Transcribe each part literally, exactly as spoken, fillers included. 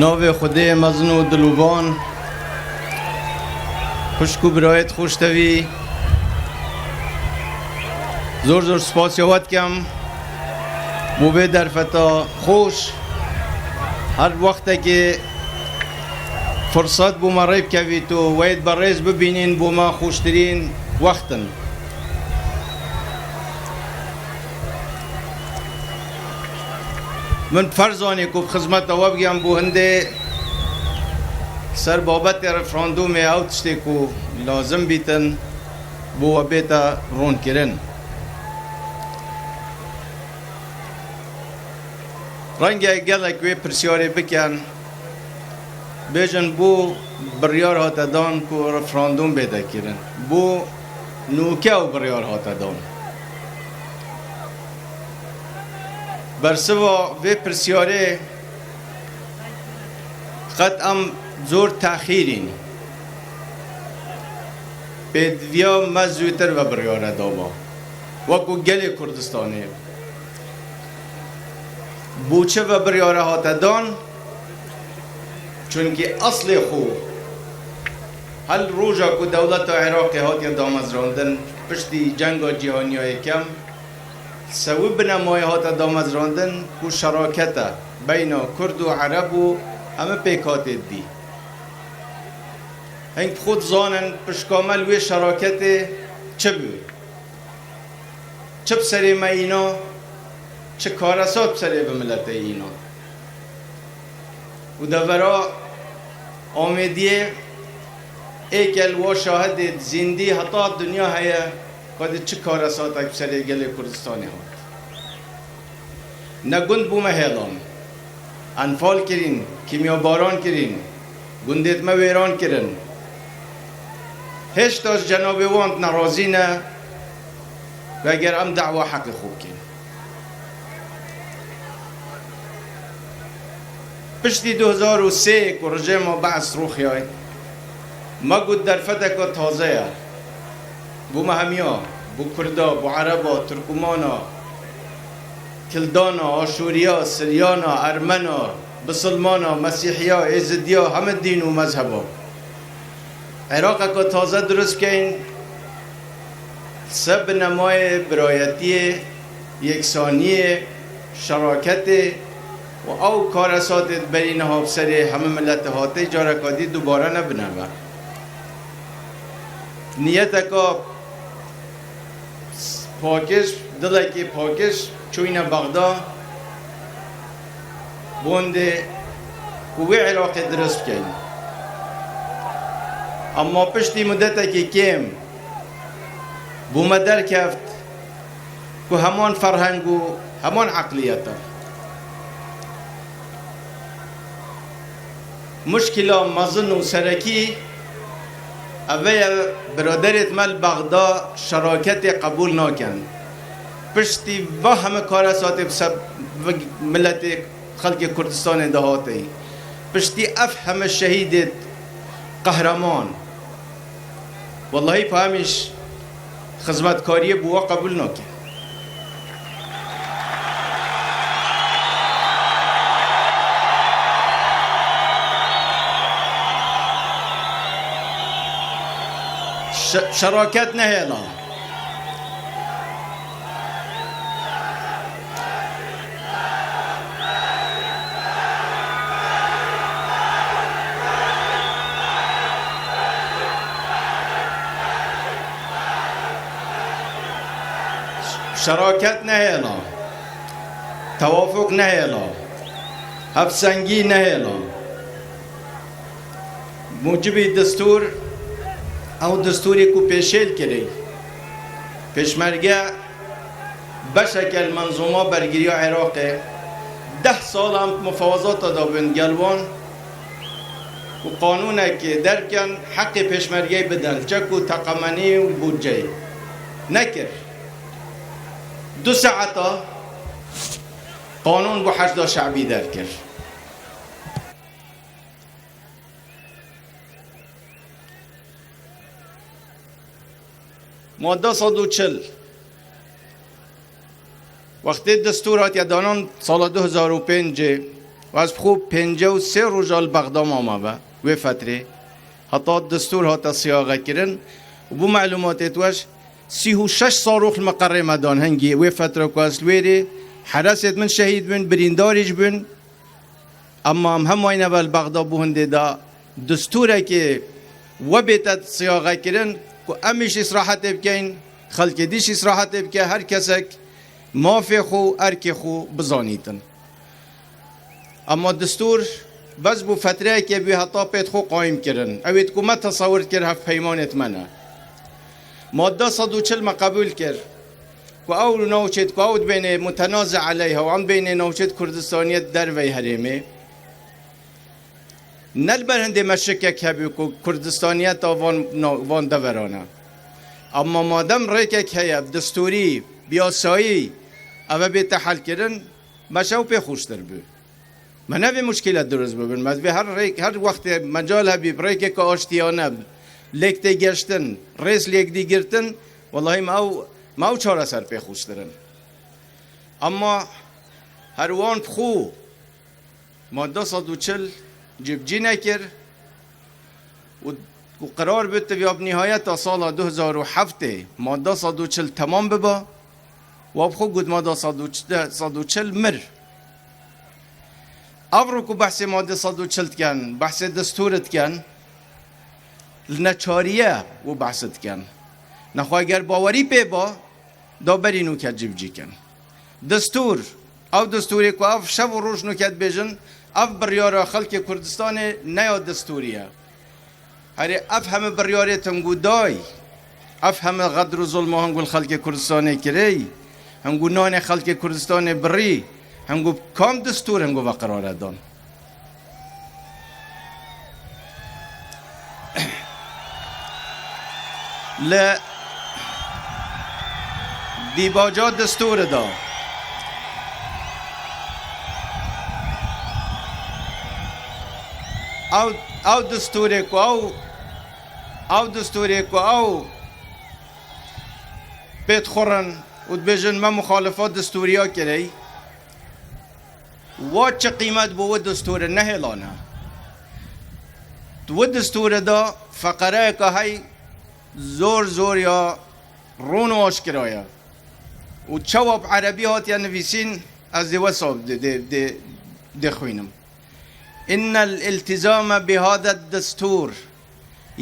Navê Xwedê mezin û dilovan, xwişk û birayêt xweştevî, zor zor spasiya we dikim bo vê derfeta xweş. Her wextekê firset bo me rê bikevît û we yê berêz bibînîn, bo me xweştirîn wext in. Min ferz zanî ku bi xizmeta we bigem bo hindê ser babetê referandûmê ew tiştê ku lazim bîtin bo we bête ronkirin. Renge gelek wê pirsyarê bikin, bêjin bo biryar hate dan ku referandûm bête kirin. Bo nûke ew biryar hate dan. Bersiva vê pirsyarê qet em zor texîr în. Pêdiviya me zûtir ve biryare daba. Wekû gelê Kurdistanê. Bo çi ve biryare hate dan? Çunkî eslê xwe, hel roja ku dewleta Iraqê hatiye damezrandin, piştî cenga cîhaniya yekem, sewî binemayê hate damezrandin ku şerakete beyna Kurd û Ereb û hemî pêkhatê dî. Hing bi xwe dizanin pişka me li wê şeraketê çi bû? Çi bi serê me îna, çi karesat bi serê bi miletê îna. Û devera Amêdiyê êkel wa şahidê zîndî heta dinya heye, ka di çi karesatek bi serê gelê Kurdistanê hat. Ne gund bûme hêlan. Enfal kirîn, kîmyabaran kirîn, gundêt me wêran kirin. Hêşta ji cenabê wan nerazî ne, veger em dawa heqê xwe bikin. Piştî du hezar û sê ku rejêma Bees rûxiyay, me got derfeteka taze ye. Bo me hemiya, bo Kurda, bo Ereba, Turkumana, Kildana, Aşûriya, Siryana, Ermena, Bisilmana, Mesîhiya, Êzidiya, heme dîn û mezheba. Iraqeke taze dirust bikeyn, ser binemayê birayetiyê, yeksaniyê, şeraketê û ew karesatê di berî niha bi serê hemî miletê hatê careka dî dubare nebine me. Niyeteka pakiş, dilekî pakiş çûyne Bexda, bondê ku wê Iraqê dirust bikeyn. Ema piştî mudetekî kêm bo me derkeft ku heman ferheng û heman eqliyet e. Muşkila mezin û serekî ev e, biraderêt me li Bexda şeraketê qebûl nakin. Piştî va heme karesatê bi ser miletê xelkê Kurdistanê de hate, piştî ev heme şehîdêt qehreman, wellahî pamîş xizmetkariyê bo we qebûl nake. Şe-, şeraket nehêla. Şeraket nehêla. Tewafuk nehêla. Hevsengî nehêla. Mucibî destûr, ew destûrê ku pêşêl kirî, pêşmerge beşeke li menzûma bergiriya Iraqê, deh sal em mufawazata dabûn gel wan û qanûnekê derken heqê pêşmergeyê bidin, çek û teqemenî û budceyê. Nekir. Du saeta qanûn bo Heşda Şebî derkir. Madde sed û çil. Wextê destûr hatiye danan sala du hezar û pêncê, Ez bi xwe pêncî û sê roja li Bexda mame ve wê fetrê. Heta destûr hate siyaxekirin û bo melûmatê tu weş sî û şeş sarox li meqerê me dan hingî wê fetre ku ez li wê rê heresêt min şehîd bûn, birîndarî jî bûn. Ema em hema yine ve li Bexda bû hindê de destûrekê we bête siyaxekirin ku em îş îsrahetê bikeyn, xelkê dî jî îsrahetê bike, her kesek mafê xwe û erkê xwe bizanîtin. Ema destûr bes bû fetreyekê bû heta pêt xwe qayîm kirin. Ew ê ku me tesewir kir hevpeymanêt me ne. Madde sed û çil me qebûl kir ku ew navçêt ku ew dibênê mutenaze eleyha û em dibênê navçêt Kurdistaniyet dervey herêmê. Ne li ber hindê me şikek hebû ku Kurdistaniyeta van, van deveran e. Ema madem rêkek heye, destûrî, bi yasayî, ev ê bête helkirin, me ji ew pê xweştir bû. Me nevê muşkîle dirust bibin. Me divê her rêk, her wextê mecal hebî bi rêkeke aştiyane lêk tê geştin, rêz lêk dî girtin, welahî me ew, me ew çareser pê xweştir in. Ema her wan bi xwe madde sed û çil cibcî nekir û, û qerar bû tiviya bi nîhayeta sala du hezar û heftê madde sed û çil temam biba, wa bi xwe got madde sed û çil mir. Ev ro ku behsê madde sed û çil dikin, behsê destûr dikin, li neçariye û behs dikin. Nexwe eger bawerî pê ba, da berî nûke cî bi cî kin. Destûr, ew destûrê ku ev şev û roj nûke dibêjin, ev biryara xelkê Kurdistanê ne ya destûrî ye. Herê ev heme biryarê hingû day, ev heme xedr û zulma hingû li xelkê Kurdistanê kirê, hingû nanê xelkê Kurdistanê birî, hingû kam destûr hingû ve qerare dan. Li dîbaca destûrê de ew, ew destûrê ku ew, ew destûrê ku ew pê dixurin û dibêjin me muxalifa destûriya kirey. Wa çi qîmet bo wê destûrê nehêlane. Di wê destûrê de feqereyeke hey zor zor ya rûn û aşkira ye. Û çawa bi erebî hatiye nivîsîn, ez dê wesa dê, dê, dê, dê xwînim. إن الالتزام بهذا الدستور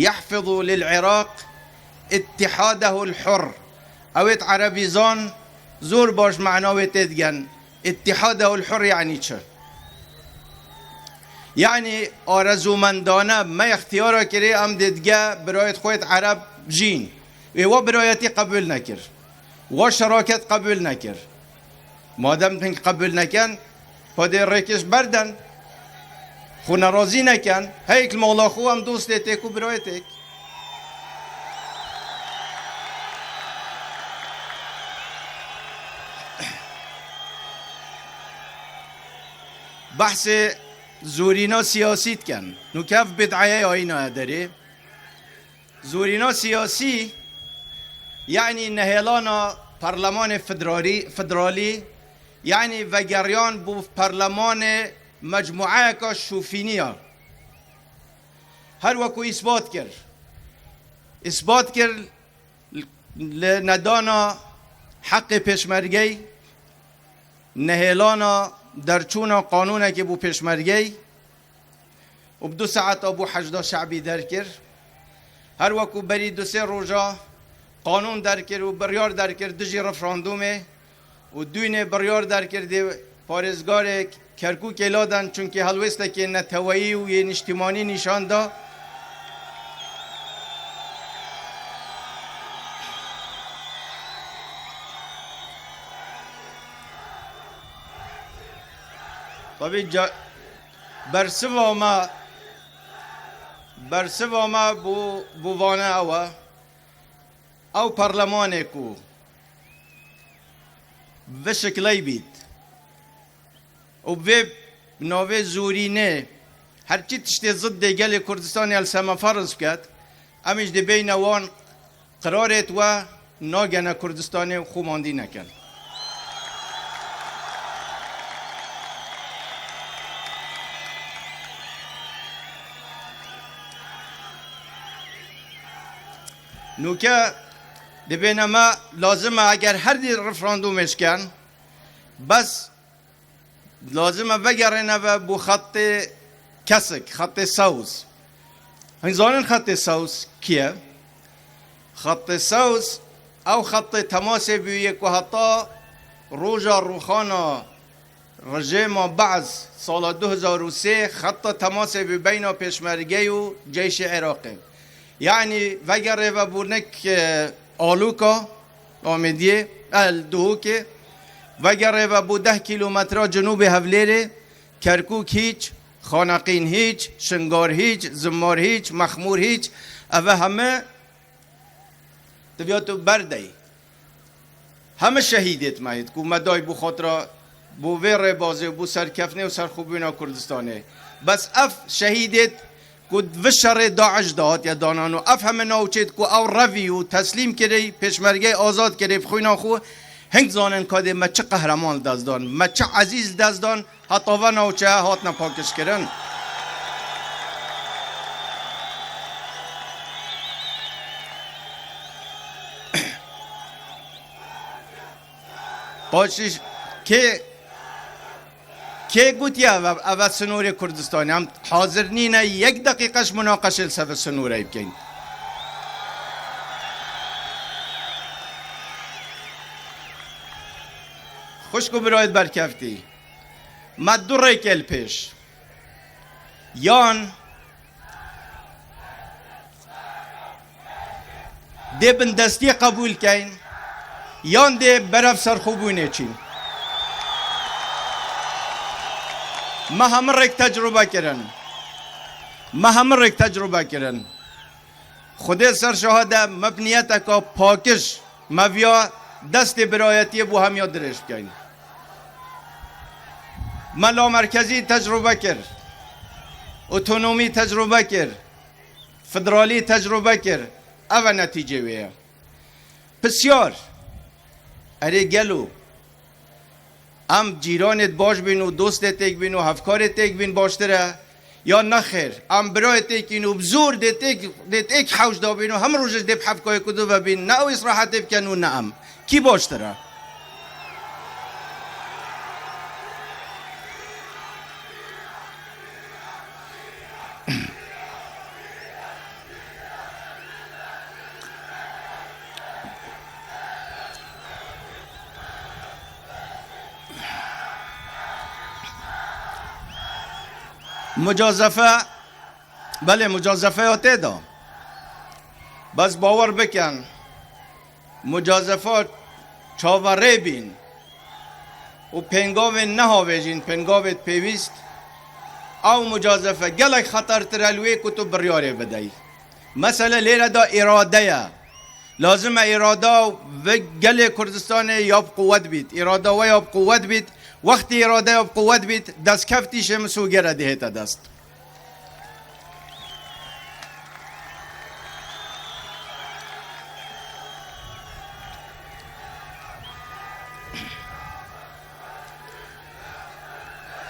يحفظ للعراق اتحاده الحر. Ew ê erebîzan zor baş mana wê tê digen. اتحاده الحر yani çi? Yani arezûmendane me extiyara kirê em dê dige birayêt xwe yêt ereb jîn. Wê wa birayetî qebûl nekir. Wa şeraket qebûl nekir. Madem hing qebûl neken, padê rêkêş berden. Xwe nerazî neken. Heyek li mala xwe em dostê têk û birayê têk. Behsê zorîna siyasî dikin. Nûke ev bid'eye ayîna ye derê. Zorîna siyasî, yanî nehêlana Parlemanê Federalî, Federalî, yanî vegeriyan bo Parlemanê mecmueyeka şofînî ya. Her weku îsbat kir. Îsbat kir li nedana heqê pêşmergey, nehêlana derçûna qanûnekê bo pêşmergey, û bi du saeta bû Heşda Şe'bî derkir. Her weku berî du sê roja qanûn derkir û biryar derkir dijî referandûmê û dûnê biryar derkir dê parêzgarê Kerkûkê ladan, çunkî helwêstekê neteweyî û yê niştîmanî nîşan da. Tabî ca-, Bersiva me, bersiva me bo, bo vane ew e. Ew parlemanê ku bi vê şikley bît û bi vê navê zorînê her çi tiştê ziddê gelê Kurdistanê li ser me ferz biket, em jî dê bêyne wan. Qirarêt we nagene Kurdistanê û xwemandî nekin. Nûke dibêne me lazim e eger her dî referandûmê şken, bes lazim e vegerêne ve bo xetê kesik, xetê sewz. Hîn zanin xetê sewz kî ye? Xetê sewz ew xetê temasê bûye ku heta roja rûxana rejêma Be'z sala du hezar û sê xeta temasê bû beyna pêşmergeyê û ceyşê Iraqê. Yanî vegerê ve bo nik, e, Alûka Amêdiyê, el Duhokê, vegerê ve bo deh kîlometra cenûbê Hevlêrê, Kerkûk hîç, Xaneqîn hîç, Şingar hîç, Zimmar hîç, Mexmûr hîç, eve heme diviya tu berdey. Heme şehîdêt me hêt ku me day bo xatira, bo vê rêbazê û bo serkeftinê û serxwebûna Kurdistanê. Bes ev şehîdêt ku vi şerê DAIŞ de hatiye danan û ev heme navçêt ku ew revî û teslîm kirî, pêşmergeyê azad kirî bi xwîna xwe, hing zanin kadê me çi qehreman li dest dan, me çi ezîz li dest dan, heta ve navçe hatine pakişkirin. Paşî kê, kê gotiye eve, eve sinorê Kurdistanê? Em hazir nîne yek deqîqe ji munaqeşê li ser vê sinorê bikeyn. Xwişk û birayê berkeftî. Me du rêkê li pêş. Yan dê bindestiyê qebûl keyn, yan dê berev serxwebûnê çîn. Me hemû rêk tecrûbe kirin. Me hemû rêk tecrûbe kirin. Xwedê ser şahid e, me bi niyeteka pakiş, me viya destê birayetiyê bo hemiya dirêj bikeyn. Me lamerkezî tecrûbe kir, otonomî tecrûbe kir, federalî tecrûbe kir. Ev e netîcê wê ye. Pisyar, erê gelo em cîranêt baş bîn û dostêt êk bîn û hevkarêt êk bîn baştir e? Ya nexêr, em birayêt êk în û bi zor dêt êk, dêt êk hewş da bîn û hemû roj ji dê bi hevkayê ku du ve bîn, ne ew îsrahetê bikin û ne em? Kî baştir e? Mucazefe, belê, mucazefeya tê de. Bes bawer bikin, mucazefa çaverê bîn û pêngavên nehavêjîn, pêngavêt pêwîst, ew mucazefe gelek xetertir e li wê ku tu biryarê bidey. Mesele lêre de îrade ye. Lazim e îrada ve gelê Kurdistanê ya bi quwet bît. Îrada we ya bi quwet bît. Wextî îrade ya bi quwet bît, destkeftî şêmisûgere dihête dest.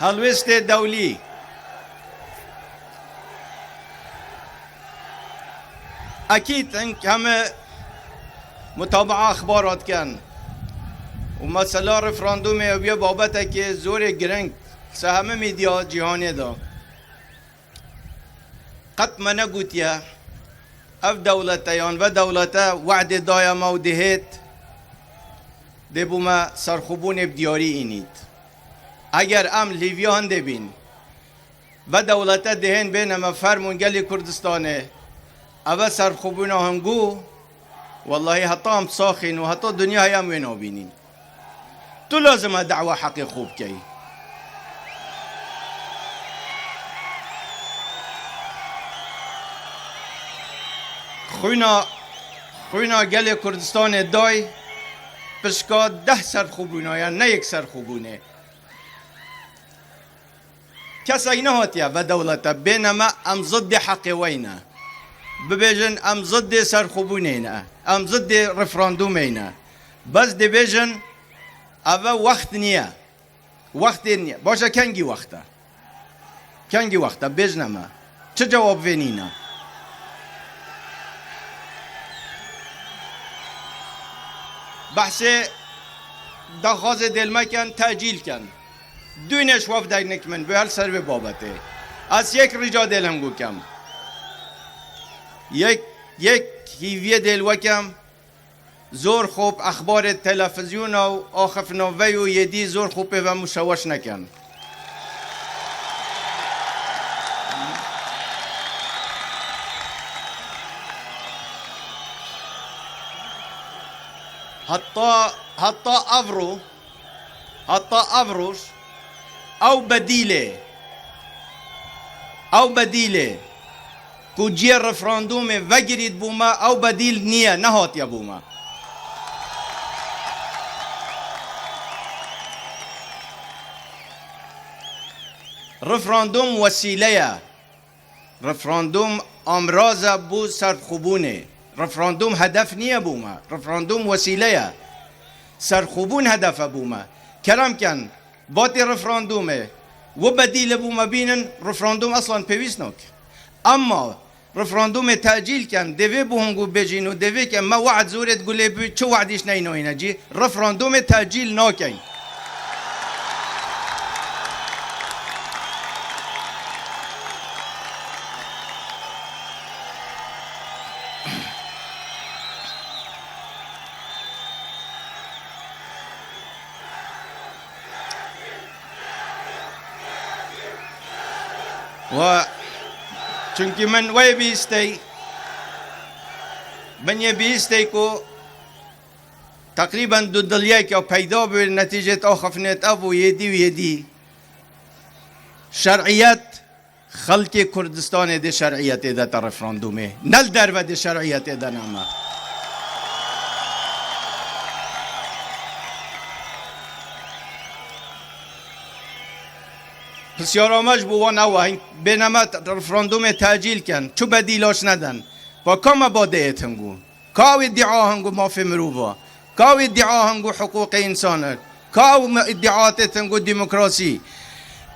Helwêstê dewlî. Ekîd hing heme mutabaa exbara dikin û mesela referandûmê ew ye babetekê zorê giring li ser heme medya cîhanê de. Qet me negotiye ev dewlete yan ve dewlete wehdê daye me û dihêt dê bo me serxwebûnê bi diyarî înît. Eger em li hêviya hindê bîn, ve dewlete dihên bêne me fermûn gelê Kurdistanê, eve serxwebûna hingû, wellahî heta em saxîn û heta dinya heye em wê nabînîn. Tu lazim e dawa heqê xwe bikey. Xwîna, xwîna gelê Kurdistanê day pişka deh serxwebûna, yan ne yek serxwebûnê. Kesek nehatiye ve dewlete bêne me, em ziddê heqê wey ne. Bibêjin, em ziddê serxwebûnê ne, em ziddê referandûmê ne. Bes dibêjin, eve wext niye. Wextê niye. Baş e, kengî wext e? Kengî wext e? Bêjne me. Çi cewab vê nîne? Behsê daxwazê dêl me ken, tecîl ken. Dûnê ji wefdek nik min bi her ser vê babetê. Ez yek rica dêl hingû kem. Yek, yek hîviyê dêl we kem. Zor xop exbarê telefizyona û axifnavey û yêdî zor xopê ve muşeweş nekin. Heta, heta evro, heta evroş ew bedîlê, ew bedîlê ku cihê referandûmê vegirît bû me, ew bedîl niye, nehatiye bû me. Referandûm wesîle ye. Referandûm amraz e bo serxwebûnê. Referandûm hedef niye bo me. Referandûm wesîle ye. Serxwebûn hedef e bo me. Kerem ken, batê referandûmê wi bedîlê bo me bînin, referandûm eslan pêwîst nake. Emma referandûmê tecîl ken, dê vê bo hingû bêjîn û dê vê ke me we'd zorê digulê bû, çi we'dîş neynoyîne cî, referandûmê tecîl nakeyn. Wa, çunkî min wê bîstey, min yê bîstey ku teqrîben dudiliyek ya peyda bi netîcêt axifnêt ev û yêdî û yêdî. Şer'iyet, xelkê Kurdistanê dê şer'iyetê de te referandûmê. Ne li derve dê şer'iyetê de ne me. Pisyara me ji bo wan ew e, hîn bêne me te-, referandûmê tecîl ken. Çi bedîlaş neden. Pa ka me badeyê tengû. Ka ew îdîa hingû mafê mirova, ka ew îdîa hingû hiqûqê însan e, ka ew me-, îdîatê hingû demokrasî,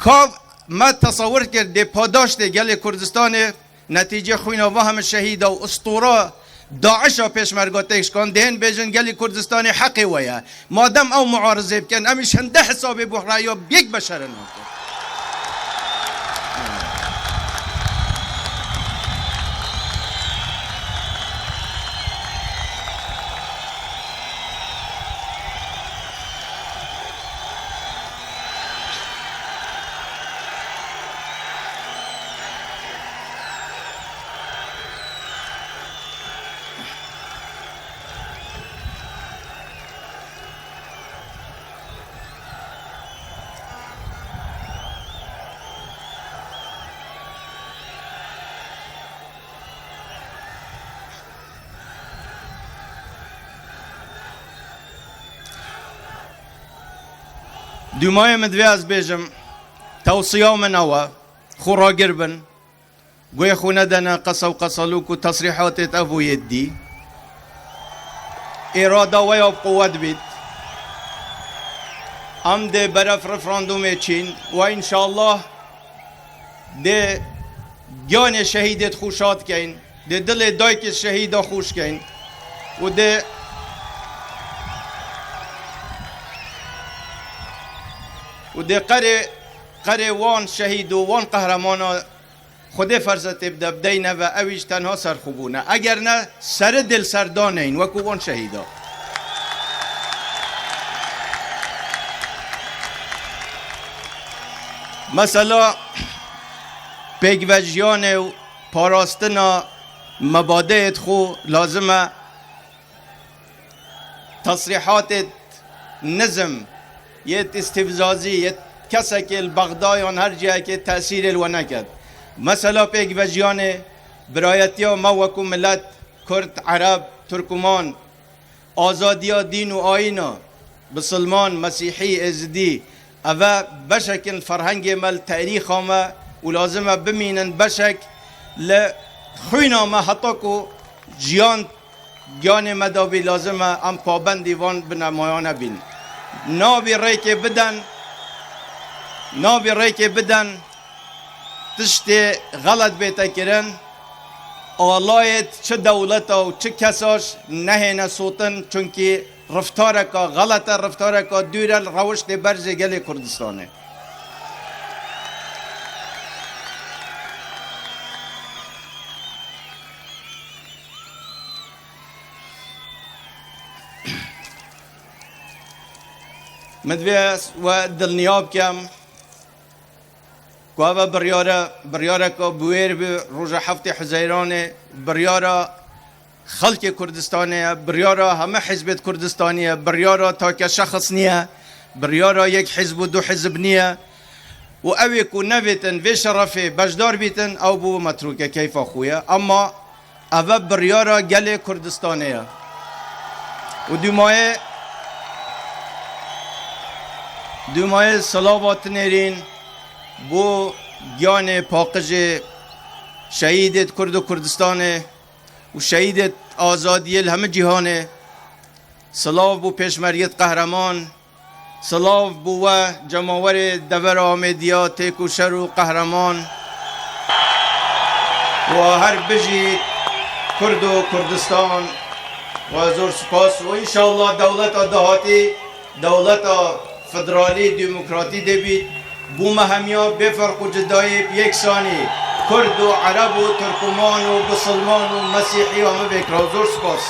ka me tesewir kir dê padaştê gelê Kurdistanê netîcê xwîna va heme şehîda û istûra DAIŞa pêşmerga têk şikan, dê hên bêjin gelê Kurdistanê heqê we ye. Madem ew muarizê bikin, em îş hinde hesabê bo reya yek beşerin nakin. Dûmayê min divê ez bêjim, tewsiya min ew e, xwe ragir bin. Guhê xwe nedene qese û qesalûk û tesrîhatêt ev û yê dî. Îrada we ya bi quwet bît. Em dê berev referandûmê çîn we înşallah dê giyanê şehîdêt xwe şad keyn, dê dilê daykê şehîda xweş keyn û dê, û dê qerê, qerê wan şehîd û wan qehremana Xwedê fersetê bide, bideyne ve, ew î ji tenha serxwebûn e. Eger ne, seri dê li ser daneyîn, wekû wan şehîda. Mesela, pêkvejiyanê û parastina mebadeyêt xwe lazim e. Tesrîhatê nizm, yê îstîfzazî, yê kesekê li Bexda yan her cihekê tesîrê li we neket. Mesela pêkvejiyanê birayetiya me wekû milet, Kurd, Ereb, Turkuman, azadiya dîn û ayîna, Bisilman, Mesîhî, Êzidî, eve beşek in li ferhengê me, li terîxa me û lazim e bimînin beşek li xwîna me heta ku jiyan Giyanê me dabî lazim e em pabendî van binemayane bîn. Nabî rêkê biden, nabî rêkê biden tiştê xelet bête kirin. Alayêt çi dewleta û çi kesaş nehêne sotin, çunkî Riftareka xelet e, riftareka dûr e li rewiştê berzê gelê Kurdistanê. Min divê ez we dilniya bikim ku ev biryare, biryareka bi wêr bi roja heftê Huzeyranê, biryara xelkê Kurdistanê ye, biryara hemû hizbêt Kurdistanî ye, biryara take şexs niye, biryara yek hizb û du hizb niye. Û ew ê ku nevêtin vê şerefê beşdar bîtin, ew bû metrûke keyfa xwe ye. Ema eve biryara gelê Kurdistanê ye. Û dûmayê, dûmayê silava tinêrîn bo giyanê paqijê şehîdêt Kurd û Kurdistanê û şehîdêt azadiyê li hemî cîhanê. Silav bo pêşmergêt qehreman. Silav bo we cemawerê devera Amêdiya têkoşer û qehreman. Wa her bijî Kurd û Kurdistan. Wa zor spas û înşallah dewleta dahatî, dewleta federalî, demokratî dê bît. Bo me hemiya bê ferq û cidayê bi yeksanî Kurd û Ereb û Tirkuman û Bisilman û Mesîhî ya me vêkira. Zor spas.